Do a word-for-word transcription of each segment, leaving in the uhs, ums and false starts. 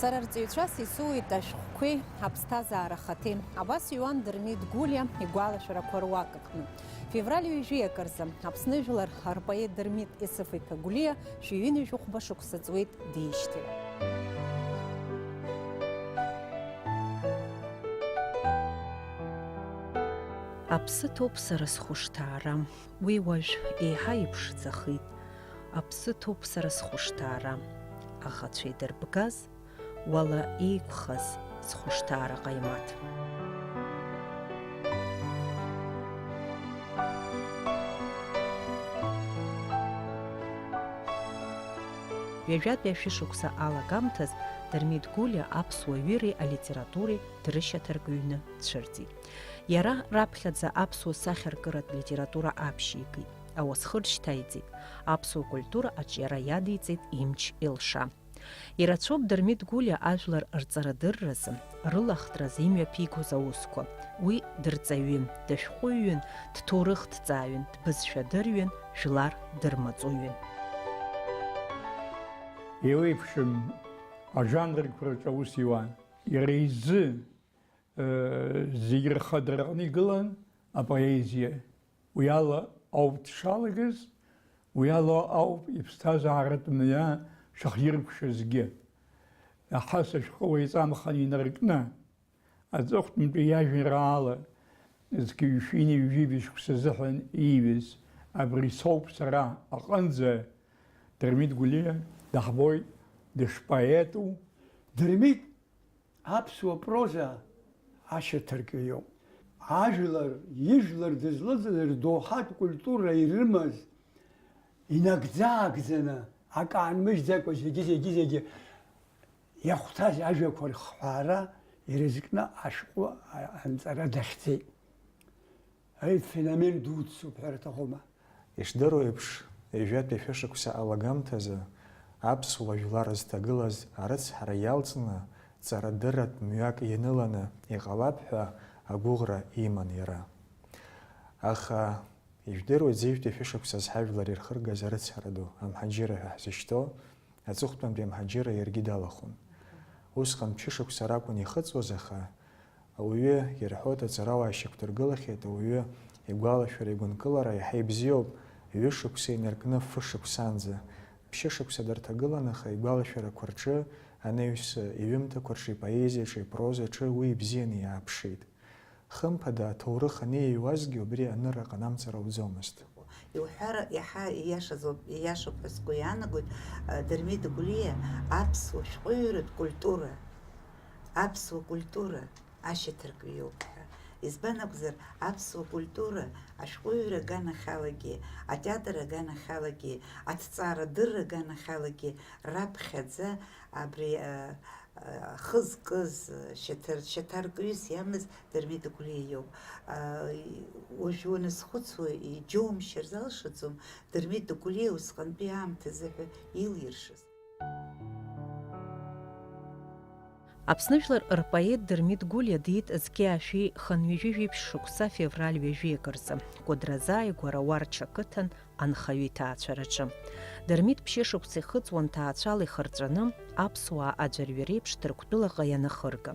Сара арҵаҩцәас исоуит ашәҟәқәеи аԥсҭазаара ахаҭеи. Абас иҩуан Дырмит Гәлиа игәалашәарақәа руак аҟны. Февраль ҩажәи акы рзы Аԥсны жәлар рпоет Дырмит Есыф-иԥа Гәлиа шәи ҩынҩажәи хәба шықәса ҵуеит диижьҭеи. Аԥсы ҭоуп сара схәышҭаара, уи уажә еиҳа иԥшӡахеит. Аԥсы ҭоуп сара схәышҭаара, аӷацәа идырбгаз, уала еиқәхаз схәышҭаара ҟаимаҭ. Ҩажәатәи ашәышықәса алагамҭаз Дырмит Гәлиа аԥсуа ҩыреи алитературеи дрышьаҭаркҩны дцәырҵит. Иара раԥхьаӡа аԥсуа сахьаркыратә литература аԥшьигеит, ауасхыр шьҭаиҵеит, аԥсуа культура аҿиара иадиҵеит имч-илша. Ирацәоуп Дырмит Гәлиа ажәлар рҵарадырразы, рылахҭразы имҩаԥигоз аусқәа. Уи дырҵаҩын, дышәҟәыҩҩын, дҭоурыхҭҵааҩын, дбызшәадырҩын, жәлар дырмаҵуҩын. Еиуеиԥшым ажанрқәа рҿы аус иуан. Иара изы, э, зегь рхадараҟны игылан апоезиа. Уи ала ауп дшалагаз, уи ала ауп иԥсҭазааратә мҩа шахиркәшазгьы. Аҳас ашәҟәы уаҩҵамхан инаркны, аҵыхәтәантәи иажәеинраала зқьи жәшәи ҩажәи жәибжь шықәса азыҳәан ииҩыз, абри соуп сара аҟынӡа, Дырмит Гәлиа даҳбоит дышпоету. Дырмит аԥсуа проза ашьаҭаркҩы иоуп. Ажәлар, ижәлар дызлыҵыз рдоуҳатә культура ирымаз, инагӡа-аагӡаны, акы аанмыжьӡакәа зегьы, зегьы, зегьы иахәҭаз ажәақәа рхҳәаара ирызкны ашәҟәы анҵара дахьӡеит. Ари феномен дуцуп ҳәа рҭахума? Ишдыру еиԥш, ҩажәатәи шәышықәса алагамҭазы аԥсуа жәлар зҭагылаз арыцҳара иалҵны, ҵарадырратә мҩак ианыланы иҟалап ҳәа агәыӷра иман иара. Аха, ижәдыруеит, зежәтәи шәышықәсаз ҳажәлар ирхыргаз арыцҳара ду, амҳаџьырра ҳәа ҳзышьҭоу, аҵыхәтәантәи амҳаџьырра иаргьы далахәын. Усҟан ԥшьышықәса ракәын ихыҵуаз, аха ауаҩы, ирҳәоит, аҵарауаа шьақәдыргылахьеит, ауаҩы игәалашәара, игәынкылара иаҳа ибзиоуп, ҩышықәса инаркны фышықәсанӡа. Ԥшьышықәса дарҭагылан, аха игәалашәарақәа рҿы, анаҩс иҩымҭақәа рҿы, ипоезиаҿы, ипрозаҿы уи ибзианы иааԥшит. Хымԥада, аҭоурых анеиҩуазгьы убри анырра ҟанамҵар ауӡомызт. Иуҳәар иаҳа ииашазоуп, ииашоуп ҳәа сгәы иаанагоит, а, Дырмит Гәлиа аԥсуа шәҟәыҩҩратә культура, аԥсуа культура ашьаҭаркҩы иоуп ҳәа. Избан акәзар, аԥсуа культура ашәҟәыҩҩра аганахьалагьы, атеатр аганахьалагьы, аҭҵаарадырра аганахьалагьы раԥхьаӡа абри, а, а, ахы зкыз, а, шьаҭар-, шьаҭаркҩыс иамаз Дырмит Гәлиа иоуп. А, и-, уажә уаназхәыцуа, иџьоумшьар залшаӡом Дырмит Гәлиа усҟантәи аамҭазы ҳәа илиршаз. Аԥсны жәлар рпоет Дырмит Гәлиа диит зқьи аашәи хынҩажәи жәиԥшь шықәса февраль ҩажәи акы рзы, Кәыдразы ааигәара Уарча ақыҭан анхаҩы иҭаацәараҿы. Дырмит ԥшьышықәса ихыҵуан ҭаацәала ихырҵәаны, аԥсуаа аӡәырҩы реиԥш Ҭырқәтәылаҟа ианахырга.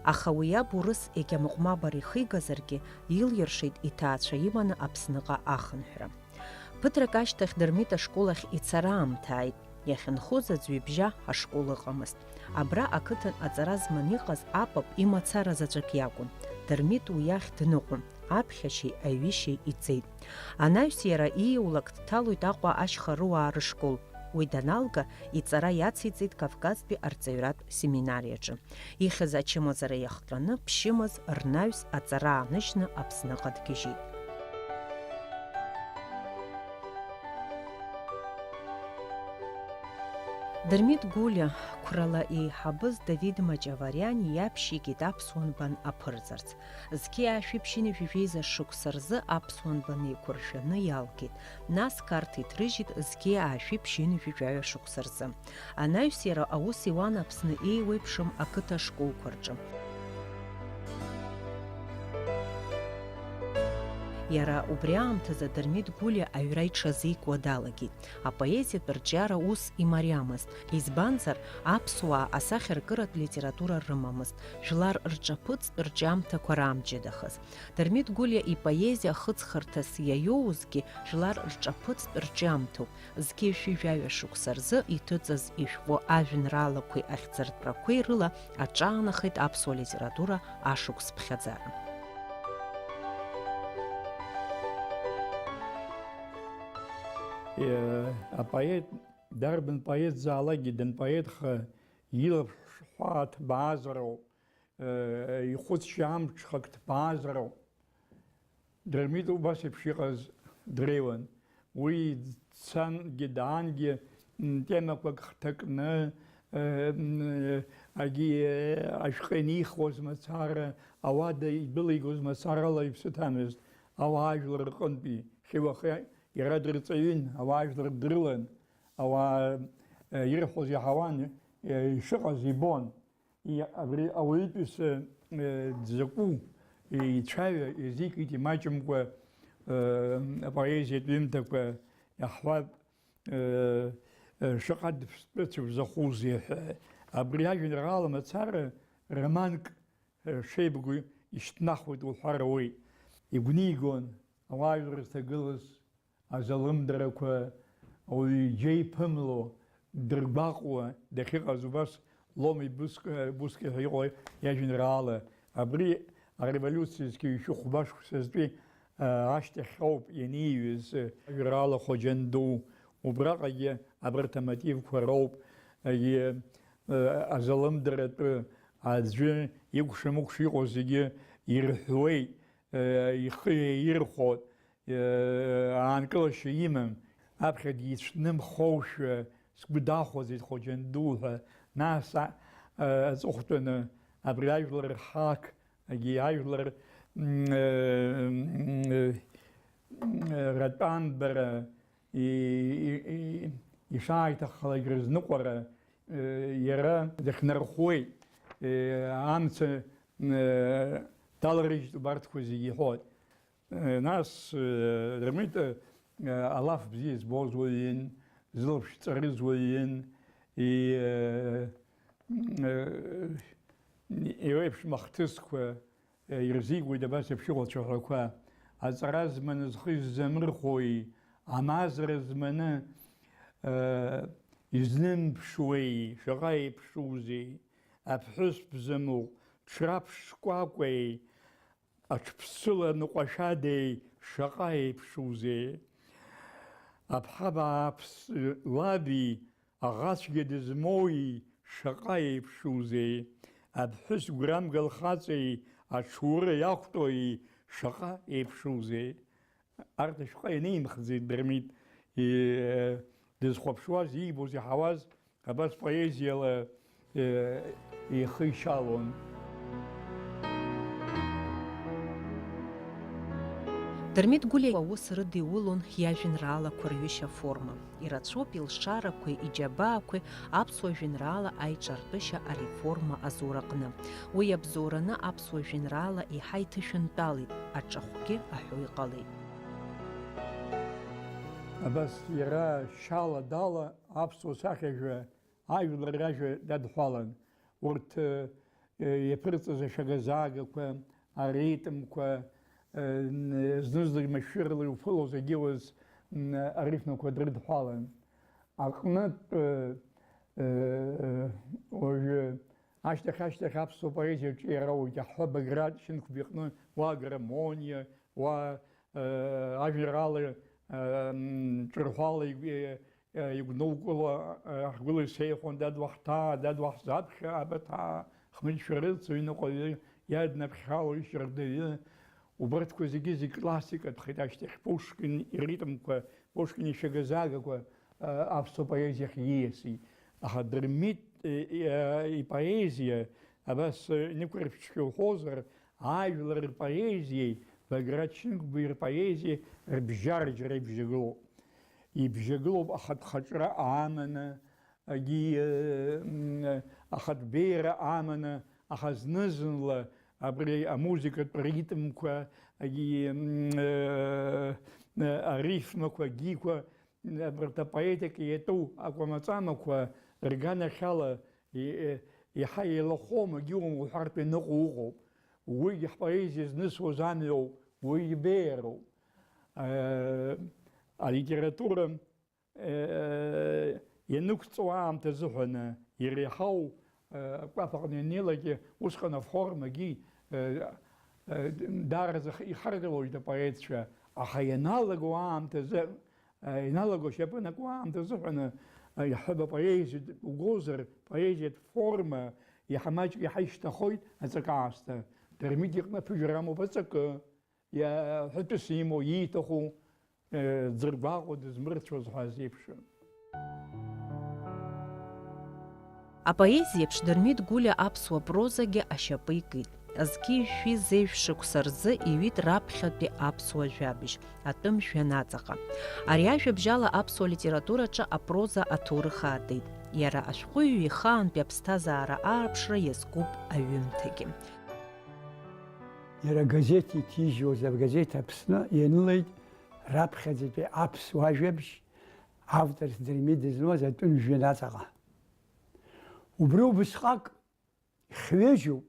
Аха уи иаб урыс егьа мыҟәмабара ихигазаргьы, илиршеит иҭаацәа иманы Аԥсныҟа ахынҳәра. Ԥыҭрак ашьҭахь Дырмит ашкол ахь ицара аамҭа ааит. Иахьынхоз аӡәы ибжьа ашкол ыҟамызт. Абра ақыҭан аҵара зманы иҟаз апап имацара заҵәык иакәын. Дырмит уи иахь дныҟәон, аԥхьашьеи аҩышьеи иҵеит. Анаҩс иара ииулак дҭалоит Аҟәа ашьхарыуаа рышкол. Уи даналга, иҵара иациҵеит Кавказтәи арҵаҩратә семинариаҿы. Ихьыз ачымазара иахҟьаны, ԥшьымаз рнаҩс аҵара ааныжьны Аԥсныҟа дгьежьит. Дырмит Гәлиа, қәрала еиҳабыз Давид Маҷавариани иаԥшьигеит аԥсуа нбан аԥырҵарц. Зқьи аашәи ԥшьынҩажәи жәеиза шықәса рзы аԥсуа нбан еиқәыршәаны иалгеит, нас Қарҭ иҭрыжьит зқьи аашәи ԥшьынҩажәи жәаҩа шықәса рзы. Анаҩс иара аус иуан Аԥсны еиуеиԥшым ақыҭа школқәа рҿы. Иара убри аамҭазы Дырмит Гәлиа аҩра иҽазикуа далагеит. Апоезиатә рҿиара ус имариамызт, избанзар, аԥсуаа асахьаркыратә литература рымамызт, жәлар рҿаԥыцтә рҿиамҭақәа раамҷыдахаз. Дырмит Гәлиа ипоезиа хыҵхырҭас иаиоузгьы жәлар рҿаԥыцтә рҿиамҭоуп, зқьи жәшәи жәаҩа шықәса рзы иҭыҵыз ишәҟәы ажәеинраалақәеи ахьӡыртәрақәеи рыла аҿаанахеит аԥсуа литература ашықәс ԥхьаӡара. Е, апоет, дарбан поетзаалакгьы данпоетха, илаԥш ҳәаа ҭбаазароуп, э, ихәыцшьа амҽхак ҭбаазароуп. Дырмит убас еиԥш иҟаз дреиуан. Уи дцангьы даангьы, м, темақәак хҭакны, э, м, э, агьи, э, ашәҟәы инихуаз мацара, ауада идәылигоз мацарала иԥсы ҭамызт. Ауаажәлар рҟынтәи хьи-уахи иара дырҵаҩын, ауаажәлар дрылан, ауаа, э, ирҳәоз иаҳауан, э, ишыҟаз ибон. И-, абри ауаҩытәыҩса, э, дзакәу, ицәаҩа изикит имаҷымкәа, э, апоезиатә ҩымҭақәа иаҳҳәап, э, э, шаҟа дыԥстәы цәыбзахәузеи ҳәа. Абри ажәеинраала мацара романк, э, шеибгоу ишьҭнахуеит уҳәар ауеит. Игәнигон ауаажәлар зҭагылаз азалымдарақәа, ауаҩы иџьеиԥымло, дыргәаҟуа дахьыҟаз убас Ломеи Буск-, Буске ҳәа иҟоу иажәеинраала. Абри ареволиуциа зқьи жәшәи хәба шықәсазтәи, а, ашьҭахь ауп ианиҩыз, а, ажәеинраала Хоџьан ду. Убраҟагьы абарҭ амотивқәа роуп. Егьи, а, азалымдаратәы аӡәы икәша-мыкәша иҟоу зегьы ирҳәуеит, а, ихы еирхәоит. Аанкылашьа имам, аԥхьа дицәнымхошәа сгәы дахәаӡеит Хоџьан ду ҳәа, нас, а, а, аҵыхәтәаны абри ажәлар рҳақ, егьи ажәлар, м, э, м, э, ратәамбара и, и, и, ишааиҭаххалак рызныҟәара, э, иара дахьнархәуеит, э, амца, э, даларыжьит убарҭқәа зегьы иҳәоит. Нас, э, Дырмит, э, алаф бзиа збоз уаҩын, зылаԥш ҵарыз уаҩын, и-, э, э, еиуеиԥшым ахҭысқәа, э, ирзикуеит абас еиԥш иҟоу ацәаҳәақәа. Аҵара зманы зхы иззамырхәои, амазара зманы, э, изнымԥшуеи, шаҟа еиԥшузеи, аԥҳәыс бзамыҟә, ҽраԥш шкәакәеи, аҽԥсыла ныҟәашәадеи шаҟа еиԥшузеи! Аԥҳа бааԥс лаби аӷацәгьа дызмоуи шаҟа еиԥшузеи! Аԥҳәыс гәрамга лхаҵеи аҽура иақәтәои шаҟа еиԥшузеи! Арҭ ашәҟәы ианеимхӡеит Дырмит, и-, дызхәаԥшуаз, иибоз, иаҳауаз, абас поезиала, э, ихы ишьалон. Дырмит Гәлиа аус рыдиулон иажәеинраалақәа рҩышьа форма. Ирацәоуп илшарақәеи иџьабаақәеи аԥсуа жәеинраала аиҿартәышьа ареформа азураҟны. Уи иабзоураны аԥсуа жәеинраала еиҳа иҭышәынтәалеит, аҿахәгьы аҳәо иҟалеит. Абас иара шьала дала аԥсуа сахьажәа ажәлар ражәа дадҳәалан. Урҭ, э, иаԥырҵаз ашәага-заагақәа, аритмқәа, э, н-, зны-зынлагь машәырла иуԥыло зегьы уаз, м, арифмақәа дрыдҳәалан. Аҟнытә, э, э, уажәы ашьҭахь-ашьҭахь аԥсуа поезиаҿы иара уаҩ ҳәа Баграт Шьынқәба иҟны уа аграммониа, уа, э, ажәеинраала, э, м, ҿырҳәала игәы-, игәнылкыло, ҳгәыла исеиҳәон, дад уаҳҭаа, дад уаҳзаԥхьа, абаҭаа, хмыҷ шәарыцаҩ, ныҟәаҩы, иаднаԥхьало ишьардаҩы, убарҭқәа зегьы-зегь классикатәхеит ашьҭахь, Пушкин иритмқәа, Пушкин ишәага-загақәа, а, аԥсуа поезиахь ииасит. Аха Дырмит, э, э, ипоезиа абас, э, инықәырԥшшәа уҳәозар, ажәлар рпоезиеи Баграт Шьынқәбеи рпоезиеи рыбжьара џьара ибжьагылоуп. Ибжьагылоуп ахатә хаҿра аманы, агьи, э, м, ахатә беиара аманы, аха зны-зынла абри амузыкатә ритмқәа, м, э, э, арифмақәа, гиқәа, абарҭ апоетик иатәу акәамаҵамақәа рганахьала и-, э, иаҳа еилахәом, егьиуам уҳәартә ианыҟоу ыҟоуп. Уигьы ҳпоезиа знысуаз амҩоуп, уигьы беиароуп. Э, алитература, э, ианықәҵуа аамҭа азыҳәаны иреиҳау, э, акәаԥ аҟны ианнеилакгьы, усҟан аформагьы, э, э, даараӡа ихаргалоит апоетцәа, аха ианалаго аамҭазы, э, ианалаго ашьапы анакуа аамҭа азыҳәаны, э, иаҳҳәап, апоезиатә угозар, поезиатә форма иаҳа маҷк иаҳа ишьҭахоит аҵакы аасҭа. Дырмит иҟны аԥыжәара амоуп аҵакы. Иа-, ҳәатәыс имоу, ииҭаху, э, дзыргәаҟуа, дызмырцәоз ҳәа азеиԥшын. Апоезиеиԥш Дырмит Гәлиа аԥсуа прозагьы ашьапы икит. Зқьи жәшәи зежә шықәса рзы иҩит раԥхьатәи аԥсуа жәабжь, атәым жәҩан аҵаҟа. Ари ажәабжь ала аԥсуа литератураҿы апроза аҭоурых аатит. Иара ашәҟәыҩҩы ихаантәи аԥсҭазаара аарԥшра иазкуп аҩымҭагьы. Иара агазеҭ иҭижьуаз, агазеҭ Аԥсны ианылеит раԥхьаӡатәи аԥсуа ажәабжь, авторс Дырмит дызмаз атәым жәҩан аҵаҟа. Убри убысҟак ихҩежьуп,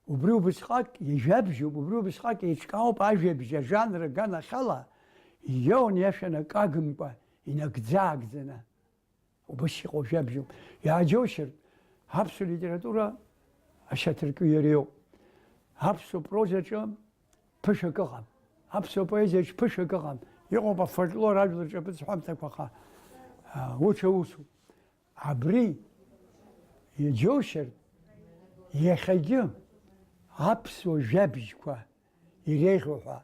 убри убысҟак ижәабжьуп, убри убысҟак еиҿкаауп ажәабжь ажанр аганахьала, иоуан иашәа нкагымкәа, инагӡа-аагӡаны. Убас иҟоу жәабжьуп. Иааџьоушьартә, аԥсуа литература ашьаҭаркҩы иара иоуп. Аԥсуа прозаҿы ԥышәак ыҟам. Аԥсуа поезиаҿы ԥышәак ыҟам. Иҟоуп афольклор ажәлар рҿаԥыцтә ҳәамҭақәа, аха, а, уцәа усуп. Абри, иџьоушьартә, иахьагьы аԥсуа жәабжьқәа иреиӷьу ҳәа,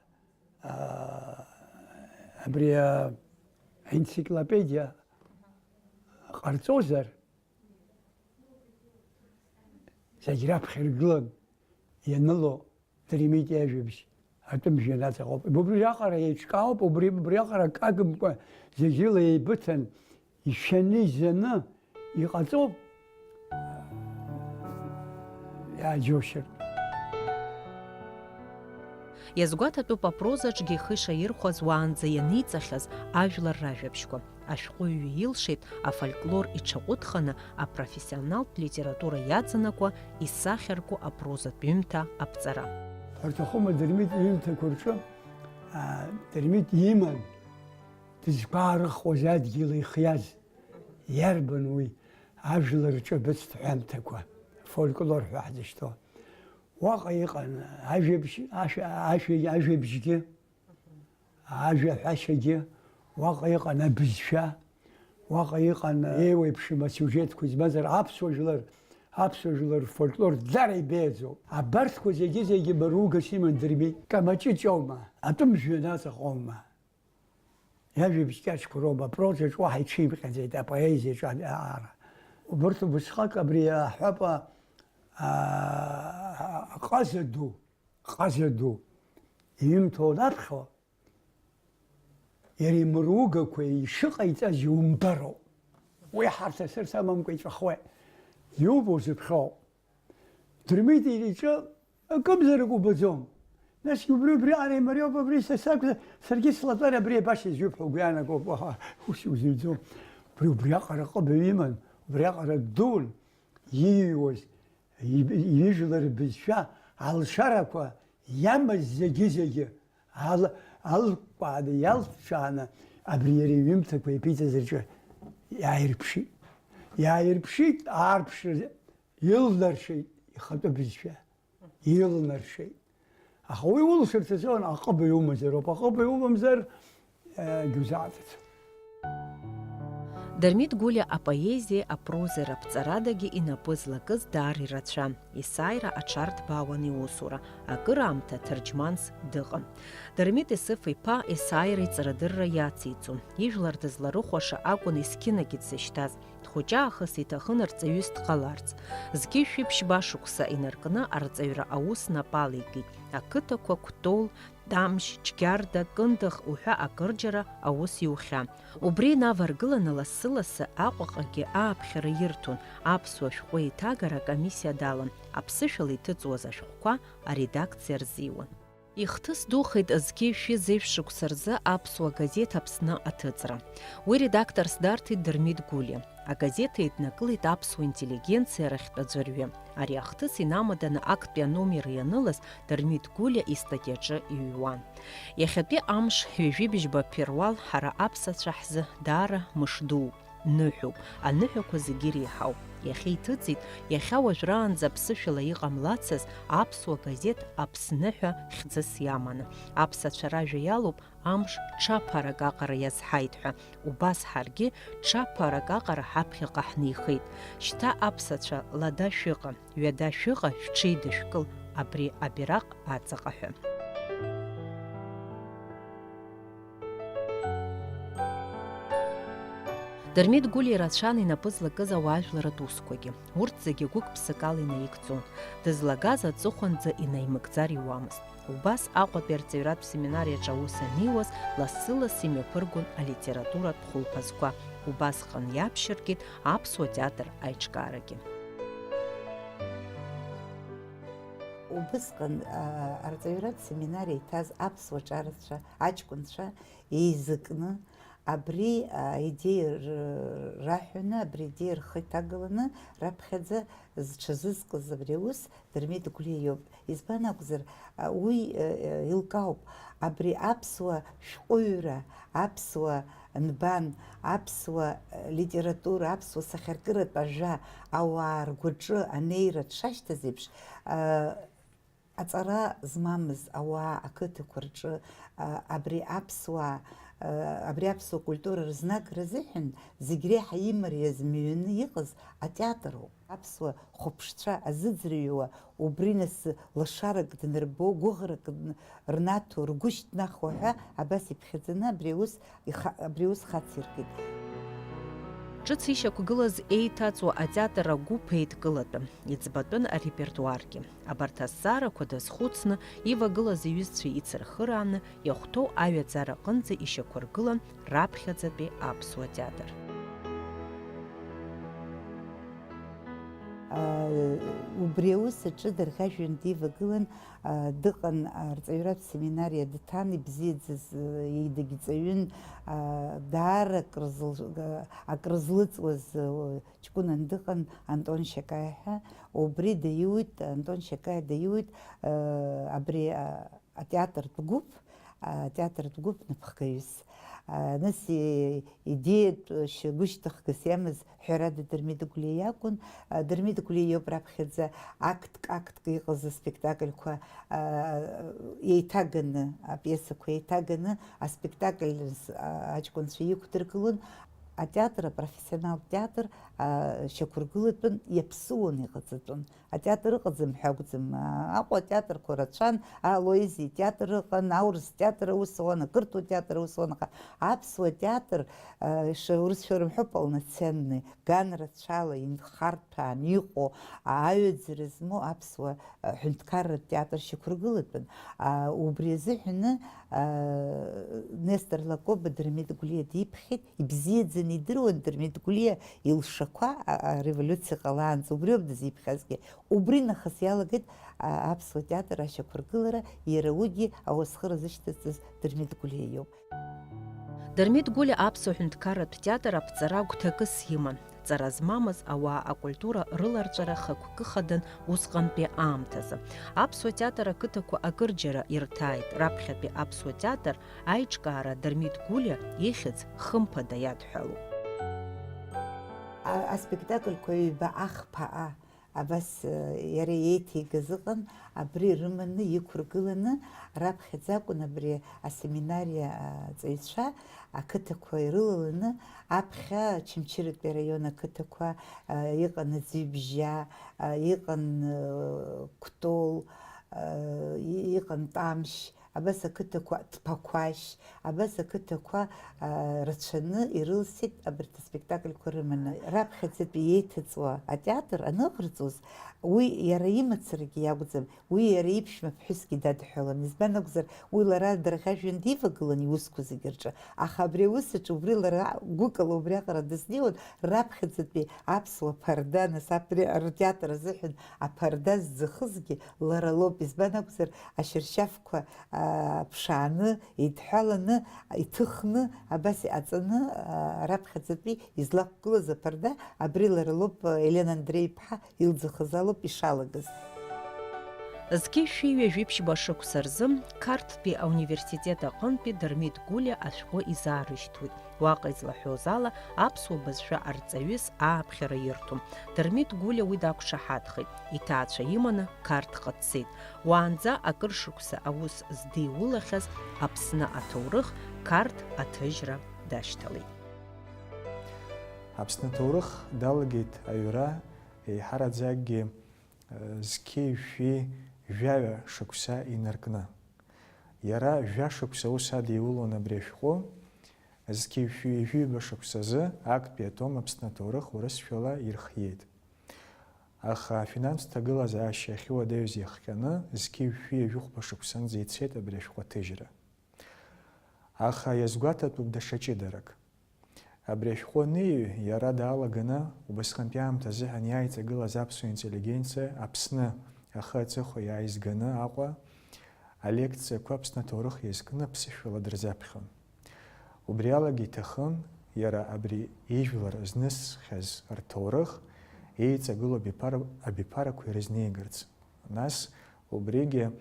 аа, абри, аа, аенциклопедиа ҟарҵозар, зегь раԥхьа иргылан ианыло Дырмит иажәабжь атәым жәҩан аҵаҟоуп. Убриаҟара еиҿкаауп, убри, убриаҟара акы агымкәа зегь рыла еибыҭан, ишәаны, изаны иҟаҵоуп, иааџьоушьартә. Иазгәаҭатәуп апрозаҿгьы ихы ишаирхәаз уаанӡа ианиҵахьаз ажәлар ражәабжьқәа. Ашәҟәыҩҩы илшеит афольклор иҽаҟәыҭханы апрофессионалтә литература иаҵанакуа исахьарку апрозатә ҩымҭа аԥҵара. Ҳәарҭахума Дырмит иҩымҭақәа рҿы, а, Дырмит иман дызқәаарыхуаз адгьыл ихиаз? Иарбан уи ажәлар рҿы абыцтә ҳәамҭақәа, фольклор ҳәа ҳзышьҭоу? Уаҟа иҟан ажәабжь, ашәа, ашәа, ажәабжьгьы, ажәаҳәашьагьы, уаҟа иҟан абызшәа, уаҟа иҟан еиуеиԥшым асиужетқәа змаз, ар-, аԥсуа жәлар, аԥсуа жәлар рфольклор даара ибеиаӡоуп. Абарҭқәа зегьы-зегьы мыругас иман Дырмит. Камаҷыҷ аума, атәым жәҩан аҵаҟа аума? Иажәабжь кьаҿқәа роума, апрозаҿ уаҳа иҽимҟьаӡеит, апоезиаҿ а-, аара. Убырҭ убысҟак абри аҳәапа, а, ҟаза ду, ҟаза ду иҩымҭа уанаԥхьо, иара имыругақәа ишыҟаиҵаз иумбароуп. Уи ҳарҭ асырс амамкәа иҵәахуеит. Иубо узыԥхьоу. Дырмит иҿы акымзарак убаӡом. Насгьы убри, убриаҟара имариоуп, абри са сакәзар, саргьы слатәар абри абас изҩып ҳәа угәы иаанагоуп, аха ус иузыҩӡом. Убри убриаҟара ҟыбаҩ иман, убриаҟара дуун ииҩуаз, иб-, ижәлар рбызшәа, алшарақәа иамаз зегьы-зегьы ал-, алкәааны, иалҵәааны абри иара иҩымҭақәа иаԥиҵаз рҿы иааирԥшит. Иааирԥшит, аарԥшра илнаршеит ихатәы бызшәа. Илнаршеит. Аха уи улшарц азыҳәан аҟыбаҩ умазароуп. Аҟыбаҩ умамзар, э, гьузааӡац. Дырмит Гәлиа апоезиеи апрозеи раԥҵарадагьы инапы злакыз даара ирацәан, есааира аҽарҭбаауан иусура, акыраамҭа ҭырџьманс дыҟан. Дырмит Есыф-иԥа есааира иҵарадырра иациҵон, ижәлар дызларыхәаша акәын есқьынагьы дзышьҭаз. Хәыҷаахыс иҭахын рҵаҩыс дҟаларц. Зқьи шәиԥшьба шықәса инаркны арҵаҩра аус нап алеикит. Ақыҭақәа Кәтол, Тамшь, Џьгьарда, Кындыӷ уҳәа акырџьара аус иухьан. Убри инаваргыланы лассы-лассы Аҟәаҟагьы ааԥхьара ирҭон, аԥсуа шәҟәы еиҭагара акомиссиа далан, аԥсышәала иҭыҵуаз ашәҟәқәа аредакциа рзиуан. Ихҭыс духеит зқьи шәи зежә шықәса рзы аԥсуа газеҭ Аԥсны аҭыҵра. Уи редакторс дарҭеит Дырмит Гәлиа. Агазеҭ еиднакылеит аԥсуа интеллигенциа рахьтә аӡәырҩы. Ари ахҭыс инамаданы актәи аномер ианылаз Дырмит Гәлиа истатиаҿы иҩуан. Иахьатәи амш, ҩажәи бжьба ԥеруал ҳара аԥсацәа ҳзы даара мыш дууп. Ныҳәоуп, аныҳәақәа зегьы иреиҳауп. Иахьа иҭыҵит, иахьа уажәраанӡа аԥсышәала иҟамлацыз аԥсуа газеҭ Аԥсны ҳәа хьӡыс иаманы. Аԥсацәа ражәа иалоуп, амш ҽаԥарак аҟара иазҳаит ҳәа, убас ҳаргьы ҽаԥарак аҟара ҳаԥхьаҟа ҳнеихеит. Шьҭа аԥсацәа лада шәыҟа, ҩада шәыҟа, шәҽеидышәкыл абри абираҟ аҵаҟа ҳәа. Дырмит Гәлиа ирацәан инапы злакыз ауаажәларратә усқәагьы. Урҭ зегьы гәык-ԥсыкала инаигӡон. Дызлагаз аҵыхәанӡа инаимыгӡар иуамызт. Убас Аҟәатәи арҵаҩратә семинариаҿы аус аниуаз, лассы-лассы имҩаԥыргон алитературатә хәылԥазқәа. Убасҟан иаԥшьыркит аԥсуа театр аиҿкаарагьы. Убысҟан, а, арҵаҩратә семинариа иҭаз аԥсуа ҿарацәа, аҷкәынцәа еизакны, абри, а, идеиа р-, раҳәаны, абри идеиа рхы иҭагаланы, раԥхьаӡа зҽазызкыз абри аус Дырмит Гәлиа иоуп. Избан акәзар, а, уи, э, э, еилкаауп. Абри аԥсуа шәҟәыҩҩра, аԥсуа нбан, аԥсуа, э, литература, аԥсуа сахьаркыратә ажәа ауаа ргәаҿы анеира дшашьҭаз еиԥш, а, аҵара змамыз ауаа ақыҭақәа рҿы, а, абри аԥсуаа, а, абри аԥсуа культура рызнагара азыҳәан зегь реиҳа имариаз мҩаны иҟаз атеатр ауп. Аԥсуа хәаԥшцәа азыӡырҩуа, убри нас лашарак днарбо, гәыӷрак н-, рнаҭо, ргәы шьҭнахуа ҳәа абас иԥхьаӡаны абри аус иха-, абри аус хациркит. Ҿыц ишьақәгылаз еиҭаҵуа атеатр агәыԥ еидкылатәын, иӡбатәын арепертуаргьы. Абарҭ азҵаарақәа дазхәыцны, ивагылаз иҩызцәа ицырхырааны, иахәҭоу аҩаӡара аҟынӡа ишьақәыргылан раԥхьаӡатәи аԥсуа театр. Убри аус аҿы дархьажәҩан дивагылан, дыҟан, арҵаҩратә семинариа дҭан, ибзиаӡаз, дагьҵаҩын, даара акрызл-, акрызлыҵуаз ҷкәынан дыҟан, Антон Шьакаиа ҳәа. Убри даиуит, Антон Шьакаиа даиуит, абри атеатртә гәыԥ, атеатртә гәыԥ напхгаҩыс. Нас идеиатә гәышьҭыхгас иамаз ҳәарада Дырмит Гәлиа иакәын. Дырмит Гәлиа иоуп раԥхьаӡа актк, актк иҟаз аспектакльқәа еиҭаганы, апиесақәа еиҭаганы аспектакль аҷкәынцәа иқәдыргылон. Атеатр, апрофессионалтә театр шьақәыргылатәын, иаԥсуан, иҟаҵатәын. Атеатр ыҟаӡам ҳәа акәӡам. Аҟәа атеатрқәа рацәан, Алоези атеатр ыҟан, аурыс театр аус ауан, ақырҭуа театр аус ауан, аха аԥсуа театр, ша-, урысшәа рымҳәо, полноценный, ган рацәала инхарҭәаан иҟоу, аҩаӡара змоу аԥсуа ҳәынҭқарратә театр шьақәыргылатәын. Убри азыҳәаны Нестор Лакоба Дырмит Гәлиа диԥхьеит, ибзиаӡаны идыруан Дырмит Гәлиа илшақәа, а, ареволиуциа ҟалаанӡа убриоуп дызиԥхьазгьы. Убри нахыс иалагеит, а, аԥсуа театр ашьақәыргылара, иара уигьы ауасхыра зышьҭазҵаз Дырмит Гәлиа иоуп. Дырмит Гәлиа аԥсуа ҳәынҭқарратә театр аԥҵара гәҭакыс иман. Ҵара змамыз ауаа акультура рыларҵәара хықәкы хадан усҟантәи аамҭазы. Аԥсуа театр ақыҭақәа акырџьара ирҭааит, раԥхьатәи аԥсуа театр аиҿкаара Дырмит Гәлиа ихьӡ хымԥада иадҳәалоуп. А-, аспектакльқәа ҩба, Ахԥа, а, абас, э, иара иеиҭеигаз ыҟан, абри рыманы, иқәыргыланы, раԥхьаӡа акәын абри асеминариа аҵаҩцәа ақыҭақәа ирылаланы, аԥхьа Очамчыратәи араион ақыҭақәа, э, иҟан Аӡҩыбжьа, э, иҟан, э, Кәтол, э, и-, иҟан Тамшь, Абас ақыҭақәа Ҭԥақәашь, абас ақыҭақәа, аа, рацәаны ирылсит абарҭ аспектакльқәа рыманы. Раԥхьаӡатәи иеиҭаҵуа атеатр аныҟарҵоз, уи иара имацарагьы иакәӡам, уи иара иԥшәма ԥҳәысгьы дадҳәалан. Избан акәзар, уи лара дарӷьажәҩан дивагылан иусқәа зегьы рҿы, аха абри аус аҿы убри лара гәыкала убриаҟара дызнеиуан, раԥхьаӡатәи аԥсуа ԥарда, нас абри атеатр азыҳәан аԥарда зӡахызгьы лара лоуп. Избан акәзар, ашьаршьафқәа, аа, ԥшааны, еидҳәаланы, иҭыхны, абас иҟаҵаны, аа, раԥхьаӡатәи излақәгылаз аԥарда, абри лара лоуп, Елена Андреи-иԥҳа илӡахыз алоуп ишалагаз. Зқьи шәи ҩажәи ԥшьба шықәса рзы Қарҭтәи ауниверситет аҟынтәи Дырмит Гәлиа ашәҟәы изаарышьҭуеит. Уаҟа излаҳәоз ала, аԥсуа бызшәа арҵаҩыс ааԥхьара ирҭом. Дырмит Гәлиа уи дақәшаҳаҭхеит, иҭаацәа иманы Қарҭҟа дцеит. Уаанӡа акыр шықәса аус здиулахьаз Аԥсны аҭоурых Қарҭ аҭыжьра дашьҭалеит. Аԥсны аҭоурых далагеит аҩра, еиҳараӡакгьы, э, зқьи жәшәи жәаҩа шықәса инаркны. Иара жәа шықәса ус адиулон абри ашәҟәы, зқьи жәшәи ҩажәи ҩба шықәсазы актәи атом Аԥсны аҭоурых урысшәала ирхиеит. Аха афинанстә ҭагылазаашьа ахьуадаҩыз иахҟьаны, зқьи жәшәи ҩажәихәба шықәсанӡа ицеит абри ашәҟәы аҭыжьра. Аха иазгәаҭатәуп даҽа ҷыдарак. Абри ашәҟәы аниҩы, иара даалаганы, убасҟантәи аамҭа азыҳәан иааиҵагылаз аԥсуа интеллигенциа Аԥсны ахы аҵыхәа иааизганы Аҟәа алекциақәа Аԥсны аҭоурых иазкны аԥсышәала дырзаԥхьон. Убри алагьы иҭахын, иара абри ижәлар знысхьаз рҭоурых еиҵагылоу абиԥара-, абиԥарақәа ирызнеигарц. Нас убригьы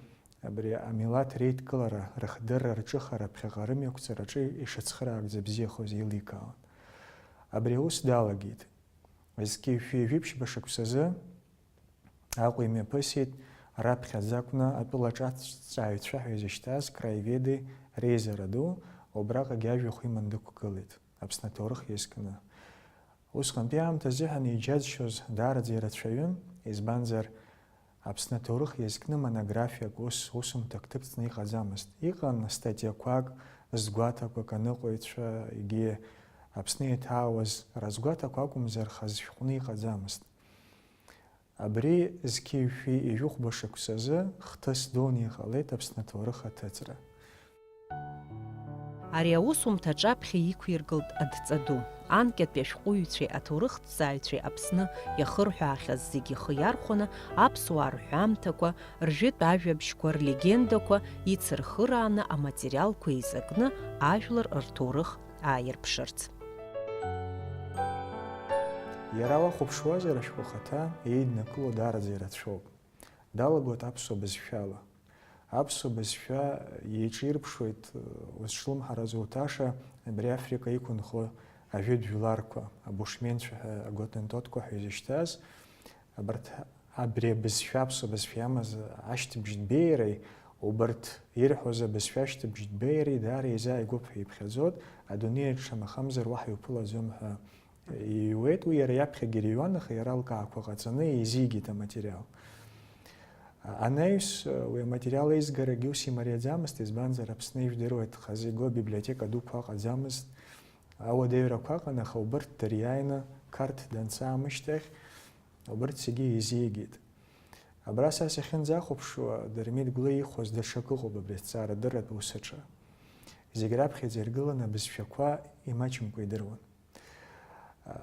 абри амилаҭ реидкылара, рыхдырра, рҿыхара ԥхьаҟа рымҩақәҵараҿы ишыцхыраагӡа бзиахоз еиликаауан. Абри аус далагеит. Зқьи жәшәи ҩажәи ԥшьба шықәсазы Аҟәа имҩаԥысит, раԥхьаӡа акәны атәылаҿы аҭҵааҩцәа ҳәа изышьҭаз краеведи реизара ду, убраҟагьы ажәахә иман дықәгылеит, Аԥсны аҭоурых иазкны. Усҟантәи аамҭа азыҳәан иџьазшьоз даараӡа ирацәаҩын, избанзар, Аԥсны аҭоурых иазкны монографиак ус усумҭак ҭыҵны иҟаӡамызт. Иҟан статиақәак, згәаҭақәак аныҟәаҩцәа, егьи Аԥсны иҭаауаз разгәаҭақәа акәымзар, хаз шәҟәны иҟаӡамызт. Абри зқьи жәшәи ҩажәихәба шықәсазы хҭыс дуны иҟалеит Аԥсны аҭоурых аҭыҵра. Ари аусумҭа аҿаԥхьа иқәиргылт адҵа ду. Анкьатәи ашәҟәыҩҩцәеи аҭоурыхҭҵааҩцәеи Аԥсны иахырҳәаахьаз зегьы ихы иархәаны, аԥсуаа рҳәамҭақәа, ржәытә ажәабжьқәа, рлегендақәа ицырхырааны аматериалқәа еизакны ажәлар рҭоурых ааирԥшырц. Иара уахәаԥшуазар, ашәҟәы ахаҭа еиднакыло даараӡа ирацәоуп. Далагоит аԥсуа бызшәала. Аԥсуа бызшәа еиҿирԥшуеит, узҿлымҳарыз уҭаша, абри Африка иқәынхо ажәытә жәларқәа, абушменцәа ҳәа, аготентотқәа ҳәа изышьҭаз, абарҭ абри абызшәа, аԥсуа бызшәа иамаз ашьҭыбжьтә беиареи, убарҭ ирҳәоз абызшәа ашьҭыбжьтә беиареи даара еизааигәоуп ҳәа иԥхьаӡоит, адунеиаҿ шамахамзар уаҳа иуԥылаӡом ҳәа иҩуеит. Уи иара иаԥхьагьы ирыҩуан, аха иара алкаақәа ҟаҵаны еизигеит аматериал. Анаҩс, уи аматериал еизгарагьы ус имариаӡамызт, избанзар, Аԥсны ижәдыруеит, хазы игоу абиблиотека дуқәа ыҟаӡамызт. Ауадаҩрақәа ыҟан, аха убырҭ дыриааины Қарҭ данца аамышьҭахь, убырҭ зегьы еизигеит. Абра са сахьынӡахәаԥшуа, Дырмит Гәлиа ихәоз даҽак ыҟоуп абри азҵаарадырратә ус аҿы. Зегь раԥхьаӡа иргыланы абызшәақәа имаҷымкәа идыруан.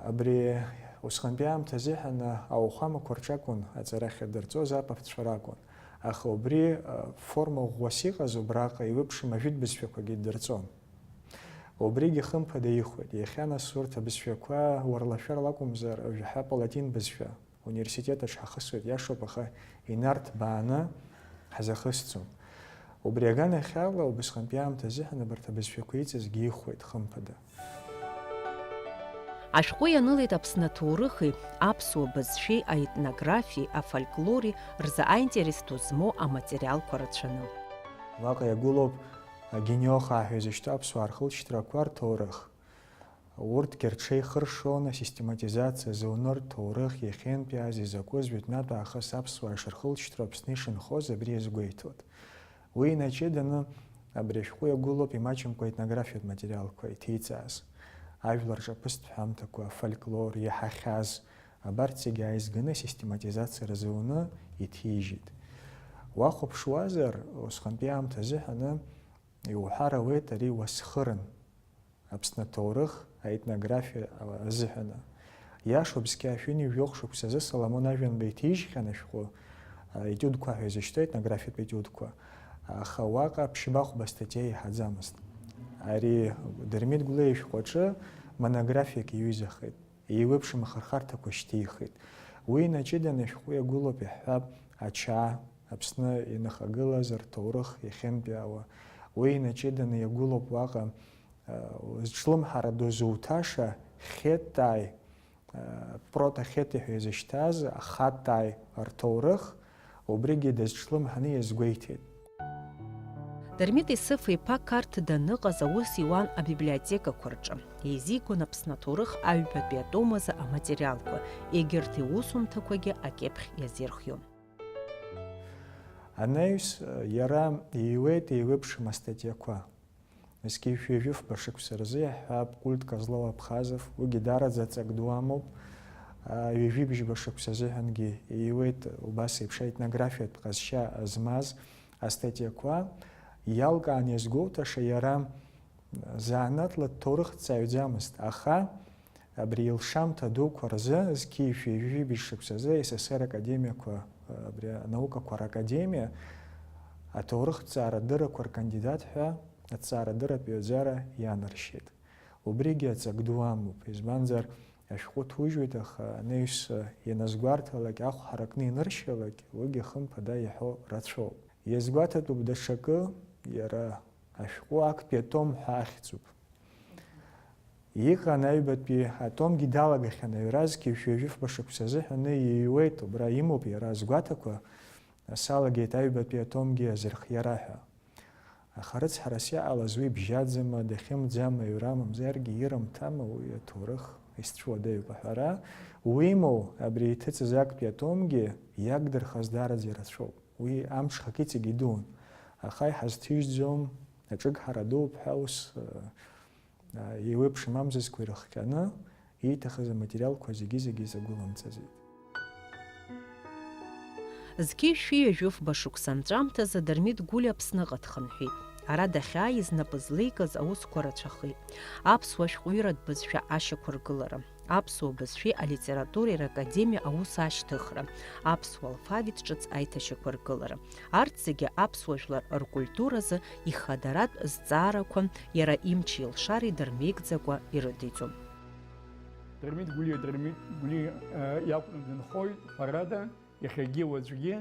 Абри усҟантәи аамҭа азыҳәан ауахәамақәа рҿакәын аҵара ахьадырҵоз, апапцәа ракәын. Аха убри, а, форма ӷәӷәас иҟаз убраҟа еиуеиԥшым ажәытә бызшәақәагьы ддырҵон. Убригьы хымԥада ихәеит. Иахьа нас урҭ абызшәақәа уарлашәарла акәымзар, жәаҳәа палатин бызшәа университет аҿы ҳахысуеит, иашоуп, аха инарҭбааны ҳзахысӡом. Убри аганахьала, убасҟантәи аамҭа азыҳәан абарҭ абызшәақәа иҵазгьы ихәеит, хымԥада. Ашәҟәы ианылеит Аԥсны аҭоурыхи, аԥсуа бызшәеи, аетнографиеи, афольклори рзы аинтерес ду змоу аматериалқәа рацәаны. Уаҟа иагәылоуп Гениохаа ҳәа изышьҭоу аԥсуаа рхылҵшьҭрақәа рҭоурых. Урҭгьы рҽеихыршоны асистематизациа зуны рҭоурых иахьынтәи азы изакәыз жәытәнатә аахыс аԥсуаа ишырхылҵшьҭроу Аԥсны ишынхоз абри иазгәеиҭоит. Уи инаҷыданы абри ашәҟәы иагәылоуп имаҷымкәа аетнографиатә материалқәа иҭеиҵааз. Ажәлар рҿаԥыцтә ҳәамҭақәа, афольклор, иаҳахьаз, абарҭ зегьы ааизганы асистематизациа рзуны иҭижьит. Уахәаԥшуазар, усҟантәи аамҭа азыҳәаны иуҳәар ауеит ари уасхырын. Аԥсны аҭоурых, аетнографиа азыҳәаны. Иашоуп, зқьи жәшәи ҩажәи жәохә шықәсазы Соломон Ажәанба иҭижьхьан ашәҟәы, а, етиудқәа ҳәа изышьҭоу, етнографиатә етиудқәа, аха уаҟа ԥшьба-хәба статиа иаҳаӡамызт. Ари Дырмит Гәлиа ишәҟәаҿы монографиак иҩызахеит, еиуеиԥшым ахырхарҭақәа шьҭихит. Уи инаҷыданы ашәҟәы иагәылоуп, иаҳҳәап, Ачаа, Аԥсны ианахагылаз рҭоурых иахьынтәаауа. Уи инаҷыданы иагәылоуп уаҟа зҿлымҳара ду зуҭаша хеттаи, протохеттаи ҳәа изышьҭаз ахаттаи рҭоурых, убригьы дазҿлымҳаны иазгәеиҭеит. Дырмит Исыф-иԥа Қарҭ даныҟаз аус иуан абиблиотекақәа рҿы. Еизигон Аԥсны аҭоурых аҩбатәи атом азы аматериалқәа, егьырҭ иусумҭақәагьы акьыԥхь иазирхион. Анаҩс иара иҩуеит еиуеиԥшым астатиақәа. Зқьи жәшәи ҩажәи фба шықәса рзы иаҳҳәап, Культ козлов-абхазов, уигьы даараӡа аҵак ду амоуп. Ҩажәи бжьба шықәса азыҳәангьы иҩуеит убас еиԥш аетнографиатә ҟазшьа змаз астатиақәа. Иалкааны иазгәоуҭаша, иара занааҭла дҭоурыхҭҵааҩӡамызт, аха абри илшамҭа дуқәа рзы, зқьи жәшәи ҩажәи бжь шықәсазы С С С Р академиақәа, абри анаукақәа ракадемиа аҭоурыхҭҵаара адыррақәа ркандидат ҳәа аҭҵаарадырратә ҩаӡара ианаршьеит. Убригьы аҵак ду амоуп, избанзар, ашәҟәы ҭужьуеит, аха анаҩс ианазгәарҭалак, ахә ҳаракны ианыршьалак, уигьы хымԥада иаҳәо рацәоуп. Иазгәаҭатәуп даҽакы, иара ашәҟәы актәи атом ҳәа ахьӡуп. Иҟан аҩбатәи атомгьы далагахьан, аҩра зқьи жәшәи ҩажәи фба шықәса азыҳәаны иҩуеит, убра имоуп иара азгәаҭақәа, салагеит аҩбатәи атомгьы азырхиара ҳәа. Аха рыцҳарас иҟалаз уи бжьаӡама, дахьымӡама, аҩра мамзаргьы ирымҭама, уи аҭоурых исцәуадаҩуп аҳәара, уимоу, абри иҭыҵыз актәи атомгьы иагдырхаз даараӡа ирацәоуп. Уи амҽхак иҵегь идуун. Аха иҳазҭижьӡом, аҿыгҳара дууп ҳәа ус, еиуеиԥшым амзызқәа ирыхҟьаны, ииҭахыз аматериалқәа зегьы-зегьы изагәылымҵазеит. Зқьи жәшәи ҩажәи фба шықәса анҵәамҭазы Дырмит Гәлиа Аԥсныҟа дхынҳәит. Ара дахьааиз знапы злеикыз аусқәа рацәахеит. Аԥсуа шәҟәыҩҩратә бызшәа ашьақәыргылара, аԥсуа бызшәеи алитературеи ракадемиа аус ашьҭыхра, аԥсуа алфавит ҿыц аиҭашьақәыргылара. Арҭ зегьы аԥсуа жәлар ркультуразы ихадаратә зҵаарақәа иара имчи илшареи дырмеигӡакәа ирыдиҵон. Дырмит Гәлиа, Дырмит Гәлиа, э, иакәны дынхоит, ҳәарада, иахьагьы уаҵәгьы,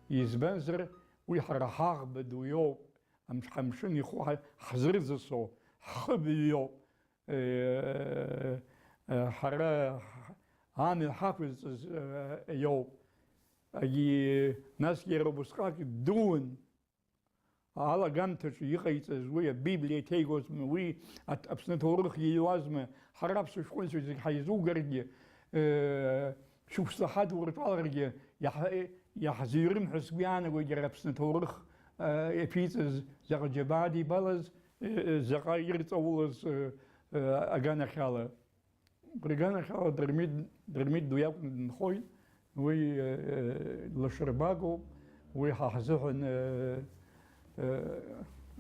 избанзар, уи ҳара ҳаӷба ду иоуп, амш-, ҳамшын ихәы ҳа-, ҳзырӡысо, ҳхыбаҩ иоуп, э, э, ҳара ҳ-, амҩа ҳақәызҵаз, э, иоуп. Агьи, насгьы иара убысҟак дуун. Алагамҭаҿы иҟаиҵаз уи Абиблиа иҭеигозма, уи Аԥсны аҭоурых иҩуазма, ҳара аԥсуа шәҟәыҩҩцәа зегь ҳаизугаргьы, шықәса ҳадуртәаларгьы иаҳзыҩрым ҳәа сгәы иаанагоит иара Аԥсны аҭоурых иаԥиҵаз заҟа џьабаа дибалаз, заҟа ирҵаулаз аганахьала. Убри аганахьала Дырмит, Дырмит ду иакәны дынхоит, уи лашарбагоуп, уи ҳа ҳзыҳәан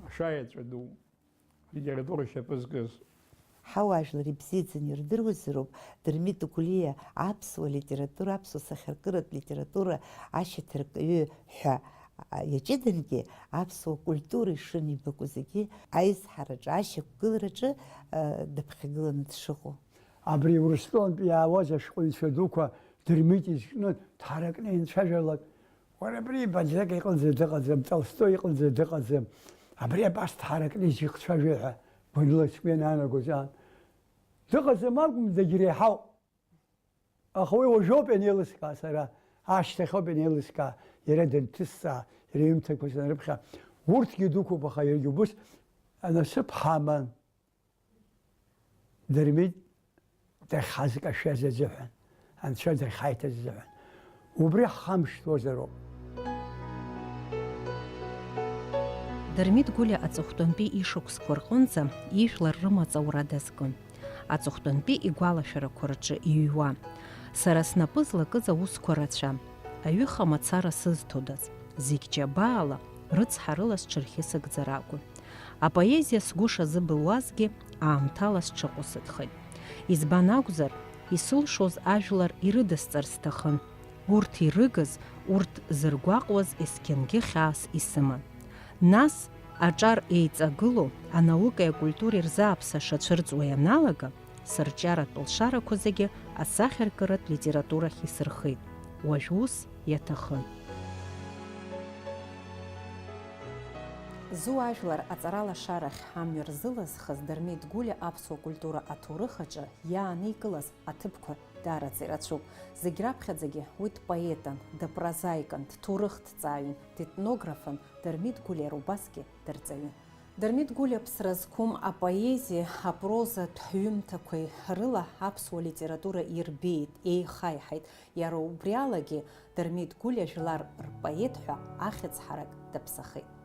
ашаеҵәа ду, алитература шьапы зкыз. Ҳауаажәлар ибзиаӡаны ирдыруазароуп Дырмит Гәлиа аԥсуа литература, аԥсуа сахьаркыратә литература ашьаҭаркҩы ҳәа иаҷыдангьы аԥсуа культура ишынеибаку зегьы аизҳараҿы, ашьақәгылараҿы даԥхьагыланы дшыҟоу. Абри Урыстәылантәи иаауаз ашәҟәыҩҩцәа дуқәа Дырмит изкны дҳаракны ианцәажәалак, уара абри Бальзак иҟынӡа дыҟаӡам, Толстои иҟынӡа дыҟаӡам, абри абас дҳаракны изихцәажәо ҳәа гәаныла сгәы ианаанагоз аан. Дыҟаӡам акәым, дагьреиҳауп. Аха уи уажәоуп ианеилыскаа сара, ашьҭахьоуп ианеилыскаа, иара данҭысҵаа, иара иҩымҭақәа санрыԥхьа. Урҭгьы дықәуп, аха иаргьы убыс анасыԥ ҳаман. Дырмит дахьҳазкашәаз азыҳәан, Анцәа дахьҳаиҭаз азыҳәан. Убри ҳхамышҭуазароуп. Дырмит Гәлиа аҵыхәтәантәи ишықәсқәа рҟынӡа ижәлар рымаҵ аура дазкын. Аҵыхәтәантәи игәалашәарақәа рҿы иҩуа, сара снапы злакыз аусқәа рацәан, аҩыха мацара сызҭодаз, зегь џьабаала, рыцҳарыла сҽырхьысыгӡар акәын. Апоезиа сгәы шазыбылуазгьы аамҭала сҽыҟәысыҭхеит. Избан акәзар, исылшоз ажәлар ирыдысҵар сҭахын. Урҭ ирыгыз, урҭ зыргәаҟуаз есқьынгьы хьаас исыман. Нас, аҿар еиҵагылоу, анаукеи акультуреи рзы аԥса шацәырҵуа ианалага, сырҿиаратә лшарақәа зегьы асахьаркыратә литературахь исырхеит. Уажә ус иаҭахын. Зуаажәлар аҵаралашарахь амҩа рзылазхыз Дырмит Гәлиа аԥсуа культура аҭоурых аҿы иааникылаз аҭыԥқәа даараӡа ирацәоуп. Зегь раԥхьаӡагьы уи дпоетын, дпрозаикын, дҭоурыхҭҵааҩын, детнографын, Дырмит Гәлиа убасгьы дырҵаҩын. Дырмит Гәлиа ԥсра зқәым апоезиеи апрозатә ҩымҭақәеи рыла аԥсуа литература ирбеит, еихаиҳаит. Иара убри алагьы Дырмит Гәлиа жәлар рпоет ҳәа ахьӡ ҳарак даԥсахеит.